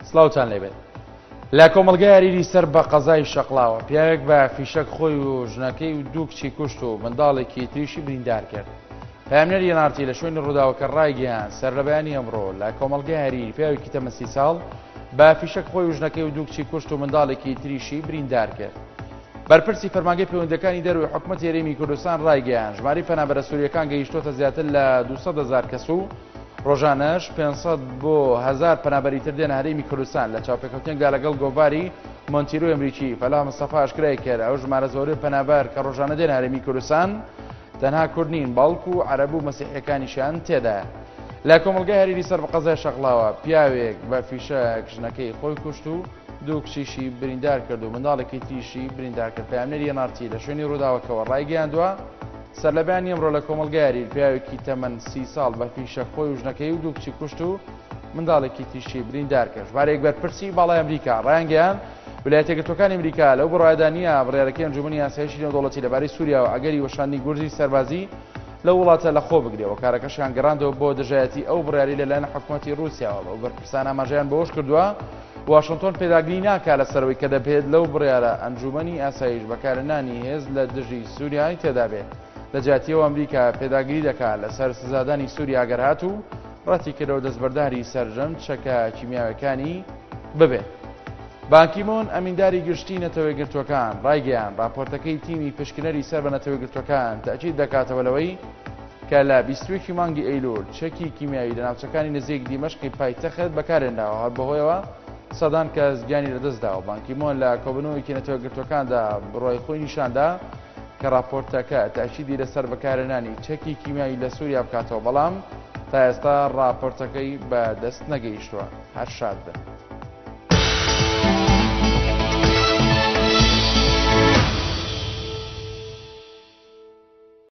سڵاوتان لێبێت. لە کۆمەڵگای هەریری سەر بە قەزای شەقڵاوە پیاوێک بە فیشەک خۆی و ژنەکەی و دوو کچی کوشت و منداڵێکی تریشی بریندار کرد. پەیامنێری ئێن ئاڕ تی لە شوێنی ڕووداوەکە ڕایگەیاند، سەرلەبەیانی ئەمڕۆ لە کۆمەڵگای هەریری پیاوێکی تەمەن 30 ساڵ بە فیشەک خۆی و ژنەکەی و دوو کچی کوشت و منداڵێکی تریشی بریندار کرد. بەرپرسی فەرمانگەی پەیوەندییەکانی دەرەوەی حکومەتی هەرێمی کوردستان ڕایگەیاند، ژمارەی پەنابەرە سوورییەکان گەیشتووەتە زیاتر لە 200 هەزار کەس و ڕۆژانەش 500 بۆ 1000 پەنابەری تر دێنە هەرێمی کوردستان. لە چاوپێکەوتنێکدا لەگەڵ گۆڤاری مۆنتیرۆی ئەمریکی، فەلاح مستەفا ئاشکرای کرد، ئەو ژمارە زۆرەی پەنابەر کە ڕۆژانە دێنە هەرێمی کوردستان تەنها کورد نین، بەڵکو عەرەب و مەسیحییەکانیشیان تێدایە. لە کۆمەڵگای هەریری سەر بە قەزای شەقڵاوە پیاوێک بە فیشەک ژنەکەی خۆی کوشت و دوو کچیشی بریندار کرد و منداڵێکی تریشی بریندار کرد. پەیامنێری ئێن ئاڕ تی لە شوێنی ڕووداوەکەوە ڕایگەیاندووە، سەرلەبەیانی ئەمڕۆ لە کۆمەڵگای هەریر پیاوێکی تەمەن 30 ساڵ بە فیشەک خۆی و ژنەکەی و دوو کچی کوشت و منداڵێکی تریشی بریندار کرد. ژمارەیەک بەرپرسی باڵای ئەمریکا ڕایانگەیاند، ویلایەتە یەکگرتووەکانی ئەمریکا لەو بڕوایەدا نییە بڕیارەکەی ئەنجوومەنی ئاسایشی نێودەوڵەتی لەبارەی سووریاوە ئەگەری وەشاندنی گورزی سەربازی لەو وڵاتە لەخۆ بگرێ و کارەکەشیان گەڕاندەوە بۆ دژایەتی ئەو بڕیارەی لەلایەن حکومەتی ڕووسیاوە. ئەو بەرپرسانە ئاماژەیان بەوەش کردووە، واشنتۆن پێداگری ناکا لەسەرەوەی کە دەبێت لەو بڕیارە ئەنجوومەنی ئاسایش بەکارهێنانی هێز لە دژی سووریای تێدا بێت. لە جیاتیەوە ئەمریکا پێداگری دەکا لەسەر سزادانی سووریا گەر هاتوو ڕەتیکردەوە دەستبەرداری سەرجەم چەکە کیمیاویەکانی ببێت. بان کی مۆن ئەمینداری گشتی نەتەوەیەکگرتووەکان ڕایگەیاند، ڕاپۆرتەکەی تیمی پشکنەری سەر بە نەتەوەیەکگرتووەکان تەئکید دەکاتەوە لەوەی کە لە 21 مانگی ئەیلول چەکی کیمیاوی لە ناوچەکانی نزیک دیمەشقی پایتەخت بەکارهێنراوە، هەر بەهۆیەوە سەدان کەس گیانی لەدەستداوە. بان کی مۆن لە کۆبوونەوەیەکی نەتەوەیەکگرتووەکاندا بڕوای خۆی نیشاندا کە ڕاپۆرتەکە تەئکیدی لەسەر بەکارهێنانی چەکی کیمیاوی لە سووریا بکاتەوە، بەڵام تا ئێستا ڕاپۆرتەکەی بە دەست نەگەیشتووە. هەر شاد بن.